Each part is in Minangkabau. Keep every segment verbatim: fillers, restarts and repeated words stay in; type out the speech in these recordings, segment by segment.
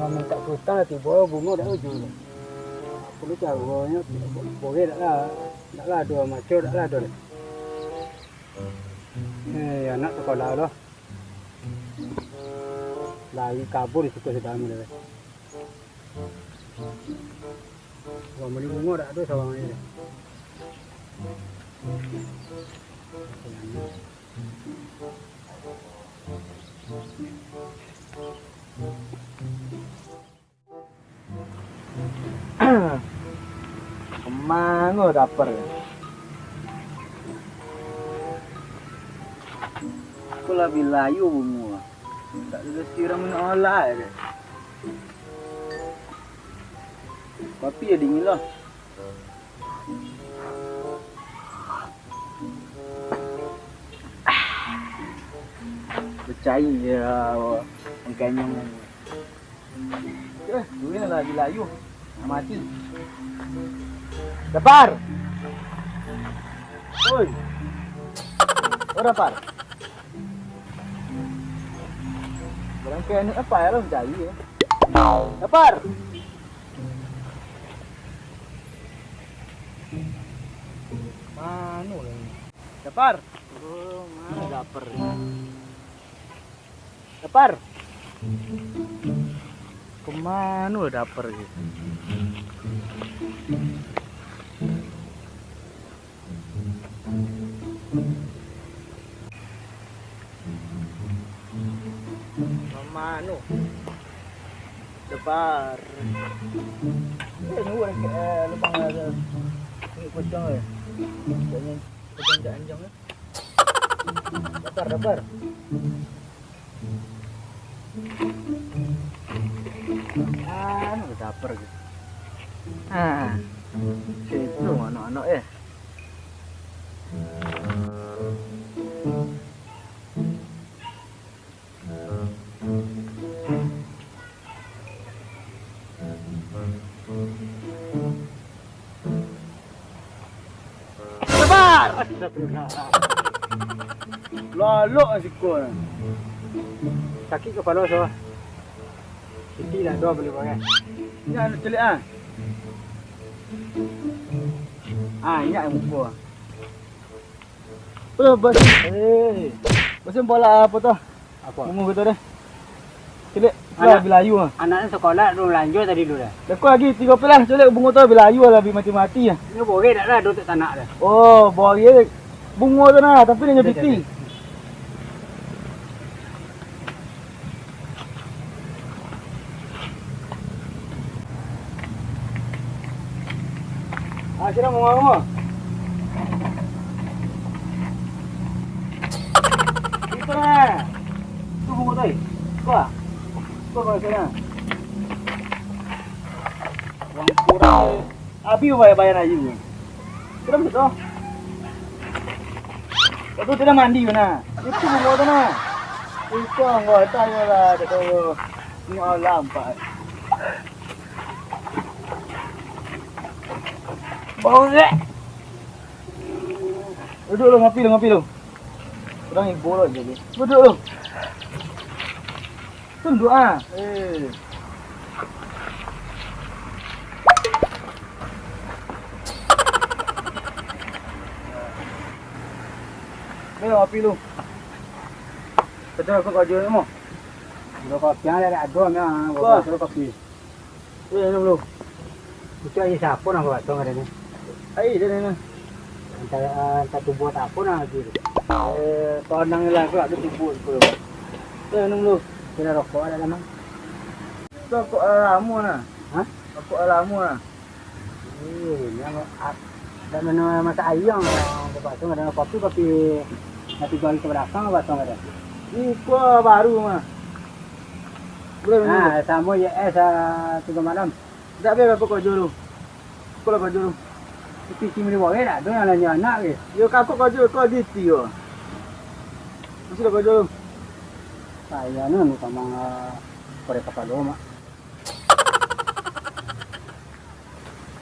Mintak piutang lah tibo, bungo dak ujung tu. Apo caronyo, boreh dak lah, dak lah ado, maco dak lah ado. Eh, anak sakolah lo. Lari kabur di siko sudah mulai. Wah, mani bungo dak ado sawangnyo. Ka mano daper? Aku lah bilayu bungo. Tak ada siram minum olah je. Kopi ya dingin lah. Percaya ya, mangkanyang. Eh, duit lah lagi layu. Nak mati. Dapar. Oi. Oh, Dapar. Barang kaya ni apa ya lo mencari ya? Dapar. Mano lah ni? Dapar. Oh, mano Dapar ni? Dapar. Ka mano Dapar ni? Ka mano? Dapar. Eh, ni urang ke, eh, lubang ada. Ni pocong, eh. Kayaknya pocong anjang, eh. Dapar, Dapar. Anu, Dapar gitu. Ah, situ anak-anak, eh. Sabar! Lalok lah siko. Sakik kapalo so. Siti nak doa bali bagai. Inyak nak celiak ah. Ah, inyak muko. Apo bos? Eh. Bos bola apo tu? Apo? Bungo gitu deh. Celiak, anak bilayu ah. Anak ni sekolah dulu lanjut tadi dulu dah. Deko lagi tigo pilah, celiak bungo tu bilayu lah, bi mati-mati ah. Ini boreh dak lah duduk tanak dah. Oh, boreh bungo tu nah, tapi dia piti. Ah, sira mau ngomong. Itu nah. Itu bungo tadi. Kau. Kau kalau sana. Uang kurang. Abi bayar-bayar aja. Sudah masuk tu. Waktu tu dah mandi tu nah. Itu bungo tu nah. Itu anggota yo lah, dia tu. Ni alam, Pak. Bau dek. Duduk lu, ngopi lu, ngopi lu. Kurang ibo lu jadi. Duduk lu. Tunduk ah. Eh. Ni lah kopi lu. Kacau aku kau jual mo. Kalau kopi yang ada ado nya, bawa terus kopi. Eh, minum lu. Itu aja siapa nama batang ada ni? Ai, dia ni. Entah, eh, entah tu buat apa nah lagi. Eh, tonang lah aku ada tu buat tu. Eh, minum lu. Kira rokok ada lah, Mang. Rokok lamo nah. Hah? Rokok lamo nah. Eh, yang ap-, dak mano masak ayam, Bapak tu ada kopi, kopi nanti jual ke belakang, Bapak tu ada. Iko baru mah. Boleh minum. Nah, samo je es, ah, tigo malam. Dak be apa kau juru? Kau lah kau juru. Tapi si mili boleh dak tu yang lain anak ke? Yo, kakak kau juru, kau di tio. Masih lah kau juru. Saya ni anu sama, ah, korek kapalo, Mak.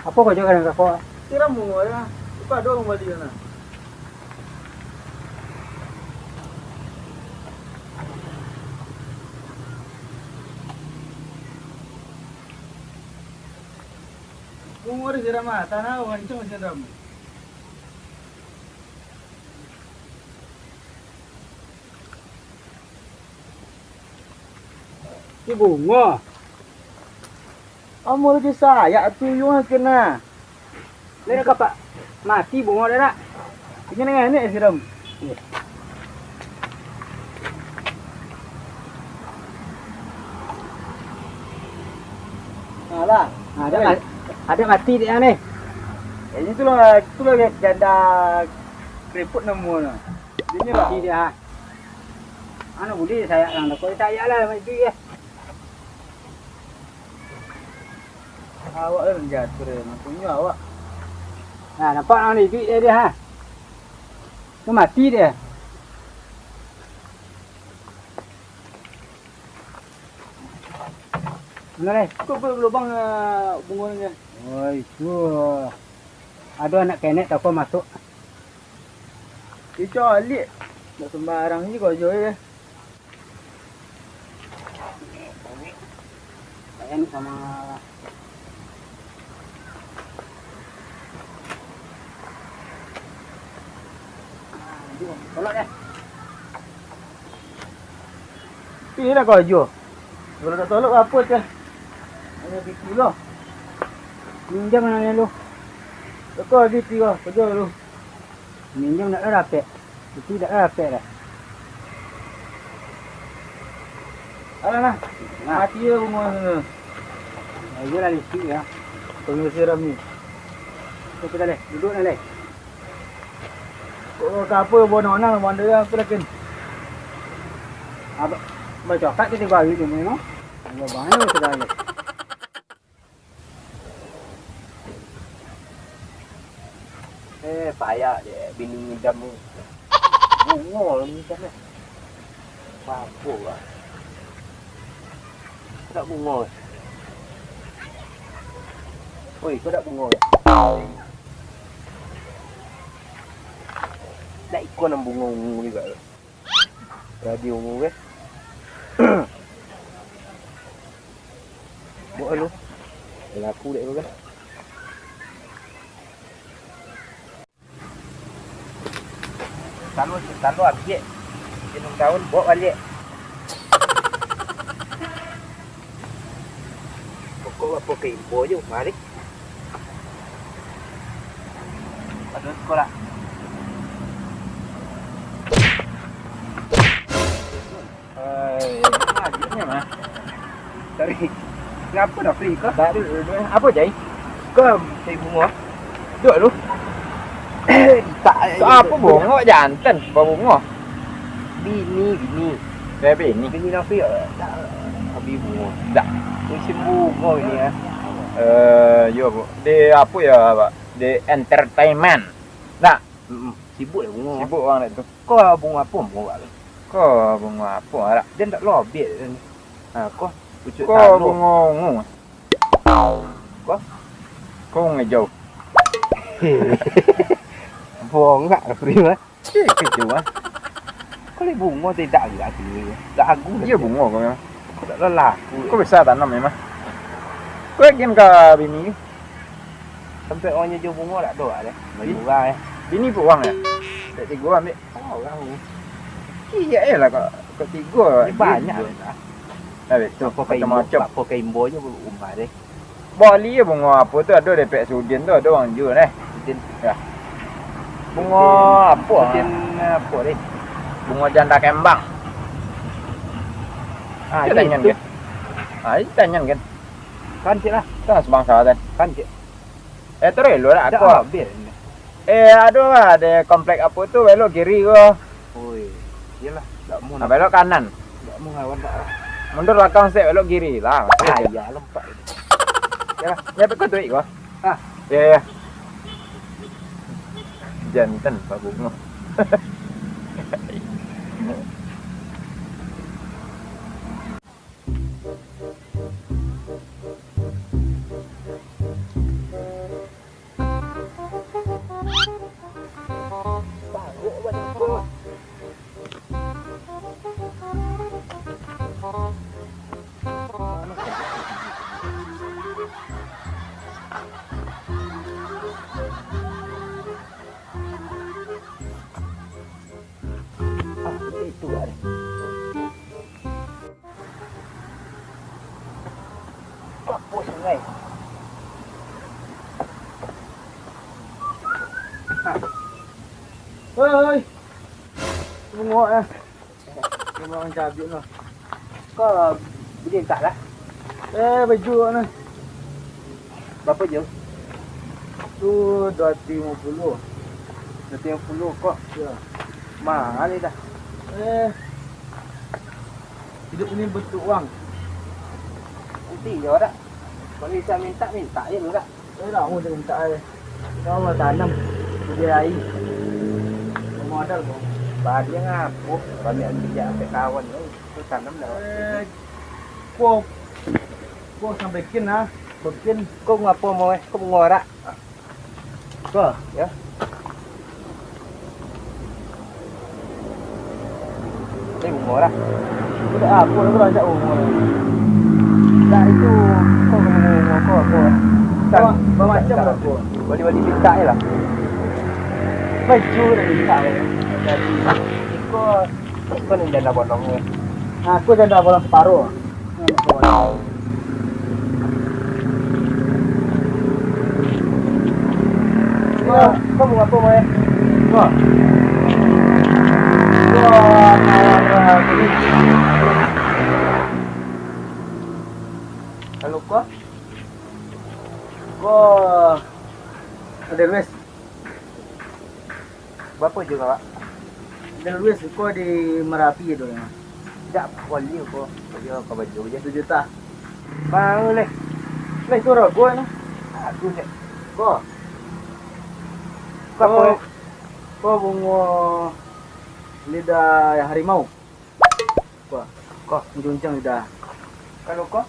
Apo kau cakap dengan kakak? Tiram bungo ya. Buka doang balik sana. Bungo disiram ah, tanah mancung disiram. Ti bungo. Amun lagi sayak tuyuang kena. Lai dak kapak mati bungo dah, dak? Inyo nengah-nengah siram. Alah. Nah, ado Oi. ma-, ado mati dek ni. Ini tu lah, tu lah janda keriput namonyo. Ini lah. Mati dia. Anu buli sayak lang dah. Kau sayak lah, mati ya. Awak lah nan jatuah, eh, punyo awak. Nah, nampak nang iduik dia, dia, ha. Tu mati dia. Mana, leh? Kok belum lubang, eh, bungonyo? Oi, tu. Ado anak kenek tako masuk. Icaliak. Nak sembarang je kau jual, eh. Lain sama. Tolak deh. Ih, dah kau ajo. Kalau tak tolak, apa teh? Hanya piti lo. Minjam nanya lu. Kau piti kau, kerja lu. Minjam nak dah dapek. Itu dah dapek dah. Alah lah. Nah. Mati je bungo tu. Nah, iyolah listrik ya. Pengusiran ni. Kau kita leh, duduk nak leh. Oh, ka apa buah nak nang, buah dia aku yakin. Abang, bacokat kita balik ni, no? Abang, mana kita balik? Eh, payah dek bini ngidam ni. Bungo lah ngidam ni. Mabuk lah. Kau dak bungo ke? Oi, kau dak bungo ke? Dak iko nan bungo ungu juga ke? Tadi ungu ke? Buat lu. Laku dek lu ke? Talu, talu abiak. Minum daun, bawa baliak. Pokok apo ka imbo jo, mari. Aduh, sekolah. Eh, lanjutnya mah. Sorry. Ngapa dah free kau? Tak ada, apa, Jai? Kau cari bungo? Duduk lu. Tak, tak apa, bungo jantan, babungo. Bini, bini. Eh, bini. Bini Nafi, eh, tak, habis bungo. Tak. Musim bungo ini, ya. Eh, yo, Bu. Di apa ya, Pak? Di entertainment. Nak? Mm-mm. Sibuk lah bungo. Sibuk orang nak tu. Kau bungo apa bungo awak tu? Kau bungo apa awak? Dia tak lobit tu. Ha, kau pucuk Kau talu. Bungo ungu. Kau? Kau ngejau. Bongak lah, Pri, mah. Cik, kejau, ah. Kau ni bungo tidak agak tu. Tak agu lah. Iya, bungo kau memang. Tak lelah aku. Kau bisa tanam memang. Kau yakin kau bini ni? Sampai orang nyo jual bungo tak doh deh. Bagi Bi-, murah, eh. Bini pun uang ya? Tak tigo ambil. Oh, orang ni. Iya, eh lah kau, kau tigo. Ni banyak lah. Dah betul. Apa kain macam-macam. Apa kain bo je rumah deh. Bali ya bungo apa tu ada depek Sudin tu ada orang jual deh. Sudin. Ya. Bungo apa? Sudin apa deh? Bungo janda kembang. Ah, kita iya, tanyan itu. Kan? Ah, kita tanyan kan? Kan cik lah. Kan sebangsa kan? Kan cik. Eh, terus lu lah aku. Dah habis. Eh, aduh lah, ada komplek apa tu, belok kiri ko. Oi, iyalah, tak mau. Ah, nak belok kanan. Tak mau ngawan tak lah. Mundur belakang sek, belok kiri lah. Ah, iya, lempak. Ya, ya, betul tu, ko. Ah. Ya, ya. Jantan, Pak Bungo. Tu lah ni. Apo sungai? Ha. Oi, oi. Bungok ah. Memang cabiak lah. Kau beli tak lah? Eh, baju awak nah. Berapo jo? Tu dua ratus lima puluh. Dua ratus lima puluh kok. Ya. Mahal ni dah. Eh, hidup ini butuh uang. Nanti jo dah. Kalau bisa minta, minta je dulu dah. Eh, lamo dah minta eh. Kalau tanam, dia ai. Modal kok. Banyak aku, banyak bijak sampai kawan tu. Tu tanam dah. Eh, kau, kau sampai kin ah, bikin. Kau ngapo mau eh? Kau mau ngorak? Kau, ya. Ni bungo lah. Budak apo lah, budak umur. Tak itu, kau kena bungo, kau, kau. Ba-, bamacam lah, kau. Bali-bali pintak je lah. Baju dah pintak je. Jadi, iko, iko ni janda bolong ni. Aku janda bolong separuh. Kau, kau bungo apo, Mai? Bungo. Bungo mawar kuning. Kalau kau? Kau ada duit? Barapo jo, Kak? Ada duit suko di Marapi tu, ya. Dak boleh ko, ko jo ka baju je. Satu juta. Mau leh. Leh, tu rago nah. Aku je. Ko. Ko, ko bungo lidah harimau. Ko. Ko. Mancuncang lidah. Kalau ko?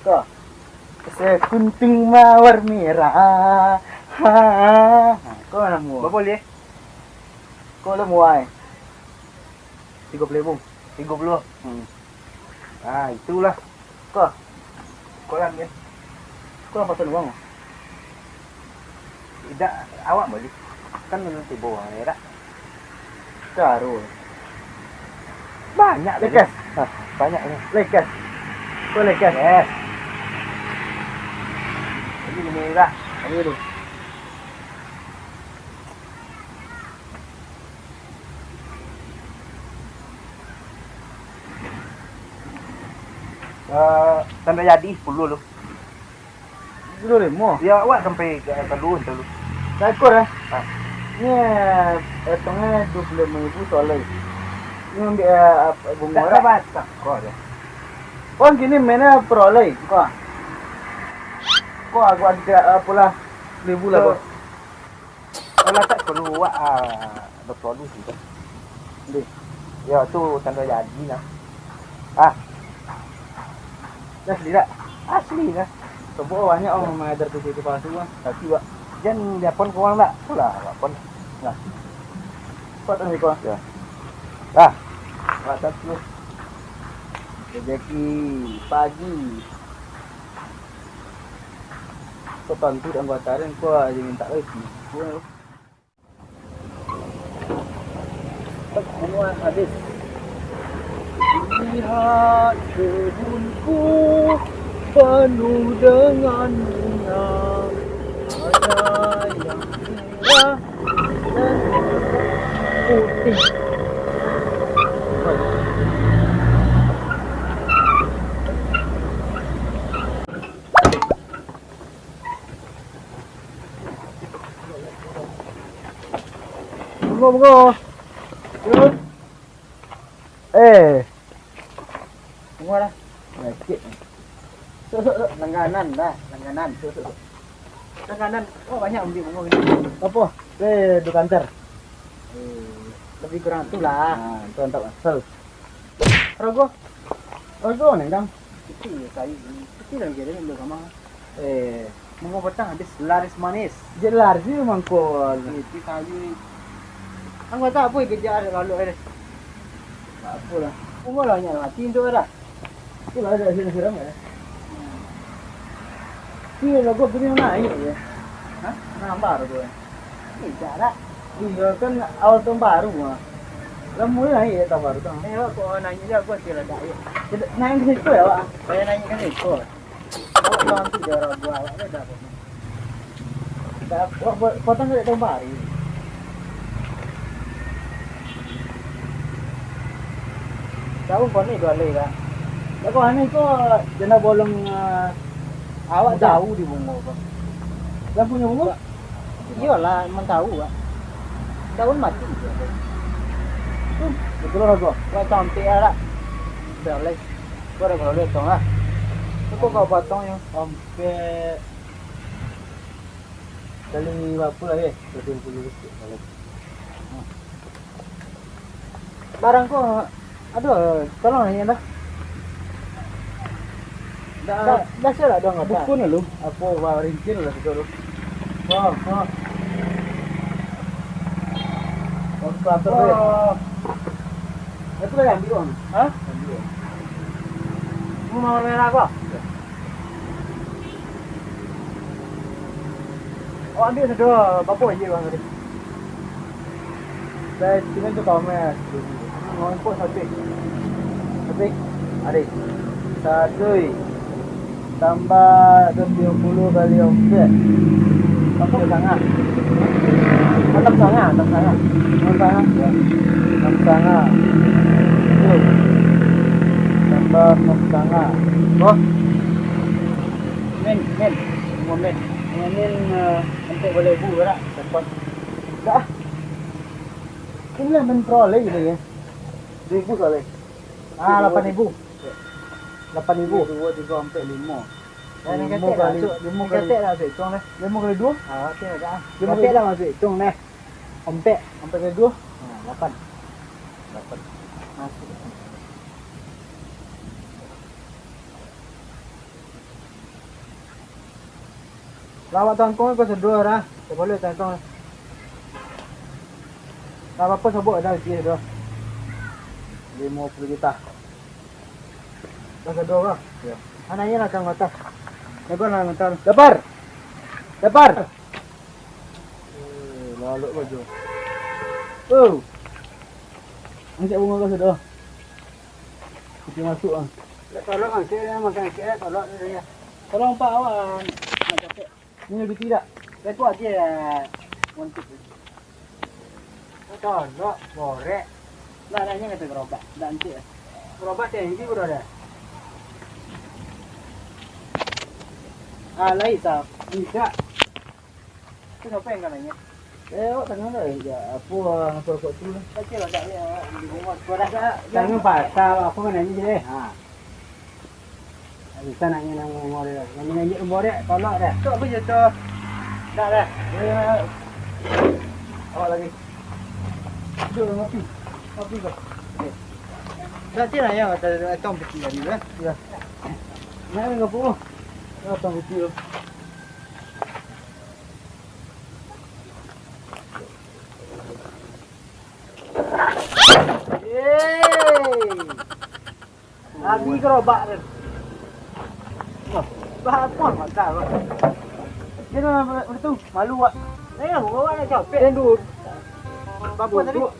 Ko. Sekunting mawar merah. Ha. Ko lah mua. Barapo leh? Ko lah mua ai. Tigo puluah ribu. Tigo puluah? Hmm. Ah, itulah. Ko. Ko lah ambiak. Ko lah pasan uang. Indak, awak bali. Kan alun tibo uang, ya dak? Taruh. Banyak tadi. Lekas. Ha, banyak ni. Lekas. Ko lekas. Yes. Jadi gini lah. Ayo tu. Eh, tando jadi sepuluh lu. Sepuluh ribu? Ya, awak sampai ka, ka lu, tu lu. Saikua, eh? Ha. Ni, eh, potongnyo dua puluh limo ribu soalnyo. Ni ambiak, eh, bungo dak. Dak batang, ko je. Oh, kini mainnya pro lai, ko. Ko, aku ada, eh, pula seribu lah, ko. Kalau tak perlu awak, ah, berproduksi tu. Deh. Ya, tu tanda jadi lah. Ah. Dah, tidak. Asli lah. Sebab banyak orang mengajar tu, itu palsu lah. Tapi, Wak, jan japon ke orang tak? Itulah, japon. Nah. Kuat kan, Wiko? Ya. Dah. Kuat terus. Rezeki pagi. Kok tantu dan bataran, kok aja minta lagi. Semua habis. Lihat kebunku penuh dengan bunga, ada yang merah dan putih. Bungo, bungo. Eh. Bungo lah. Sakik. Sok, sok, sok. Langganan lah, langganan. Sok, sok, sok. Langganan. Oh, banyak ambiak bungo ni. Apo? Eh, duo kanter. Eh, lebih kurang tu lah. Nah, itu mantap lah. Sel. Rago. Rago ni, Kang. Kecil je, kayu ni. Kecil lagi ada yang belum sama. Eh, bungo batang habis laris manis. Jelas je mangko. Eh, ti kayu ni. Ang kata apo kejar lalu ada. Tak apalah. Bungo lah banyak mati tu dah. Itulah ada siram-siram ya. Iya lah, gua punya naik ya. Hah? Nambar gua. Tidak dah. Iya kan awal tahun baru mah. Lah mulai naiak ya, tabar tu. Eh, awak kok naiak je, aku hati ladak je. Naiak ka siko ya, awak? Saya naiak ka siko. Awak tahu tu dia orang buat, awak dah apa. Dah, awak buat, potong kat gambar hari. Tahu kau ni dua lai kan? Ya, kau ni kau jana bolong, ah, awak jauh di bungo kau. Yang punya bungo? Iyolah, emang tahu, Wak. Daun mati. Hmm, betul lah, Bro. Wak, cantik lah, Rak. Boleh. Kau dah kalau lihat, tong lah. Kau kau potong yang ompek kali berapa lah, eh? Satu puluh sikit kalau. Barang ko ado, tolong naiak dah. Dah, dah siap lah dong, apa? Buku ni lu, apa, wah, rinci lah situ lu. Oh, oh. Oh, atur tu. Oh. Itu dah ambil, Bang. Hah? Ambil. Mau merah apa? Ya. Awak ambil sado, bapo aja bang tadi? Saya sini tu kau meh. Ngompok satu. Satu. Ada. Satu. Tambah dua puluh kali ompek. Apa? Sanga. Anam sanga, anam sanga. Anam sanga. Ya. Anam sanga. Tu. Tambah anam sanga. Oh. Min, min. Semua min. Min, eh, Nanti boleh bu, berak. Dapat. Dah. Inilah main pro lagi ni, ya. Ribu soalnya. Ah, lapan ribu. Lapan ribu. Dua, tiga, empat, lima. Lima kali, lima kali. Lima kali dua? Ah, oke, dah. Lima kali dua? Dah masuk hitung, nah. Empat. Empat kali dua? Ah, lapan. Lapan. Masuk. Lah awak tangkong ko sadonyo lah. Sabalun tangkong. Lah, bara sobok dah isi tu? Limo puluah juta. Dah sadonyo lah. Yo. Anak ni lah tangkong atas. Lebar lah, ngantar. Lebar. Lebar. Eh, lalok baju. Oh. Angkat bunga ko sadonyo. Kita masuk ah. Tolong angkat, makan angkat, tolong dia. Tolong pak awak nak capek. Ini lebih tidak. Repot aja ya. Untuk. Tolong borek. Lah, lah, ini kata gerobak. Dah encik. Gerobak tinggi bro dah. Ah, lain sah. Bisa. Tu siapa yang kanannya? Eh, awak tengah dah, eh, ya, apa, ah, rokok tu lah. Kecil lah, tak boleh, awak di rumah sekolah. Tangan patah, apa kanannya je deh. Ha. Bisa nak nyanyi ngomong dia. Nyanyi-nyanyi umur dia, tolak dah. Tu apa je tu? Dah dah. Ya, ya, ya. Awak lagi. Duduk ngopi. Ngopi kau. Dah, cik lah ya, kata, kata orang piti tadi lah. Ya. Nak dengan apa? Kata orang piti tu. Yeay. Habis gerobak tu. Wah, bah, apa makan, bah? Dia dah, dah tu, malu, Wak. Eh, bawa nak capek. Dia duduk. Berapa tadi? Duduk.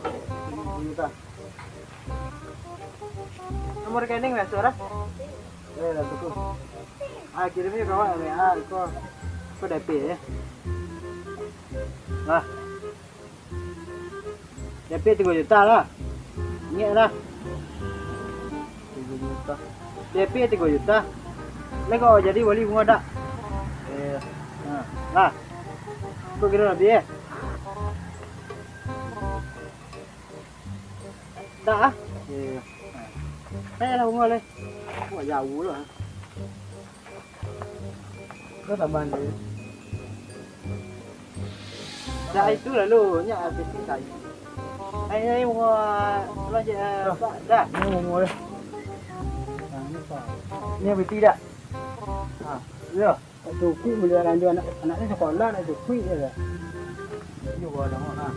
Nomor rekening biasa dah. Eh, dah tu. Ah, kirim je kawan, ah, kau. Kau dah pay, ya? Lah. Dapek tigo juta lah. Ingat lah. Tigo juta. Dapek tigo juta. Lah kau jadi wali bungo dak? Eh. Ha, lah. Kau kira lebih, eh? Dak ah? Iya. Saya lah bungo leh. Wah, jauh lah. Kau tambahan dulu. Dah itu lalu, nyak habis ni tadi. Ai, ai, wah, pulang je, eh, Pak. Dah. Ni umur dia. Nah, ni, Pak. Ni habis tidak? Ha, ya. Tak cukup beli anak, anak ni sekolah tak cukup je lah. Iyo, gua ada nak.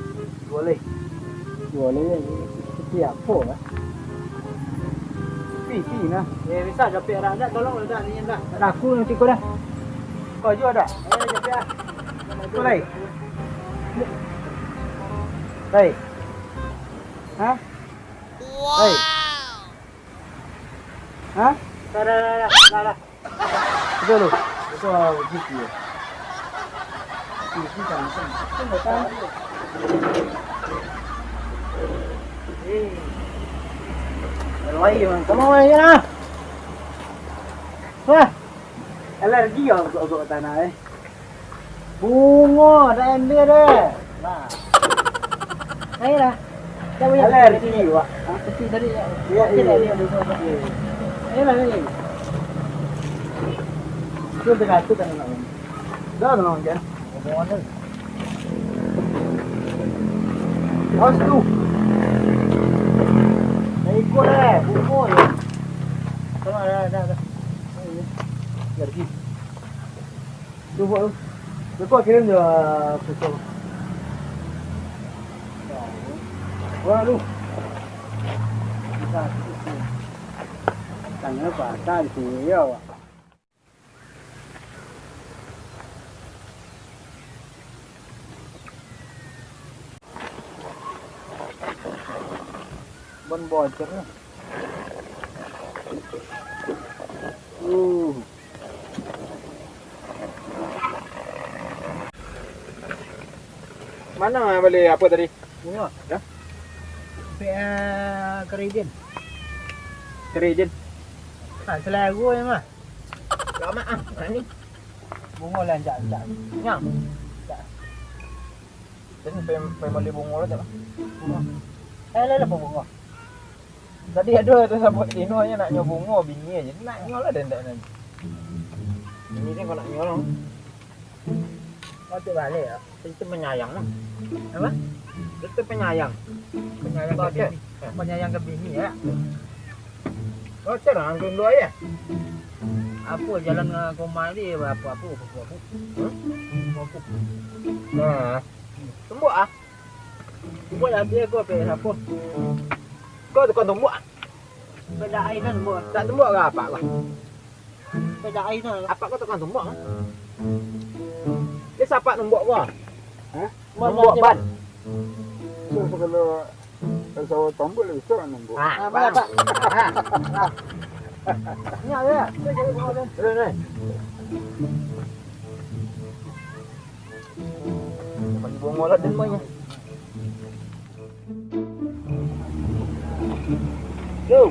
Boleh. Boleh je. Seperti apa lah? Piti nah. Eh, bisa capek dah. Dah, tolong dah, ni dah. Tak laku nanti kau dah. Kau jual dah. Eh, capek ah. Kau lai. Lai. Ha? Hei. Hah? Dah, dah, dah, dah, dah, dah. Betul tu? Betul, begitu ya. Ini kan, kan. Eh. Kalau air, man. Kamu air lah. Wah. Alergi kau gok-gok tanah, eh. Bungo, dah ambil deh. Nah. Ayolah. Dah boleh. Alergi, Wak. Ha? Kecil tadi, ya. Ya, okey lah, iya. Dia bungo. Ayolah, ni. Dia tengah tu kan nak. Dah, tolong, Jan. Bungo tu. Awas tu. Dah ikut, eh. Bungo je. Tolong, dah, dah, dah. Alergi. Tu buat tu. Lepas kirim je, ah, susah. Wah, lu. Tanya apa? Tak di sini ya, Wak. Ban bocor lah. Uh. Mano bali apo tadi? Bungo. Ya? Sampai, eh, Keridin. Keridin. Ha, selai agu je mah. Lama ah, ni. Bungo lah, anjak, anjak. Nya. Anjak. Jadi, pai, pai mali bungo lah, tak? Bungo. Eh, lah, lah, bungo. Tadi ado tu sabuik tino nyo nak nyo bungo, bini aja. Nak nyo lah, den, den, den. Bini kan kau nak nyo lah. Kau tu balik ya. Itu penyayang lah. Apa? Itu penyayang. Penyayang ke Bocor. Bini. Eh. Penyayang ke bini ya. Bocor lah, langsung dua ya. Apa jalan dengan kau mai ni, apa, apa, apa, apa? Hmm? Apa, apa? Nah. Tumbuk ah. Tumbuk lah dia kau, apa, apa? Kau tukang tumbuk ah? Beda air kan tumbuk. Tak tumbuk ke apa kau? Beda air kan. Apa kau tukang tumbuk ah? Dia siapa numbuk kau? Hah? Numbuk ban. Itu kalau, kalau sawah tambuk lah bisa numbuk. Ah, ah, mana, Pak? Ah. Ni ada ya? Saya cari bunga tu. Ada ni. Bagi bunga lah, den, banyak. Yo.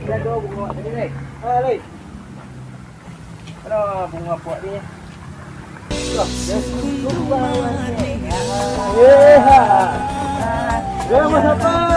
Ada dua bunga tadi ni. Ah, lai. Ada bunga puak ni. Yo, yo. Yo, Mas Apa.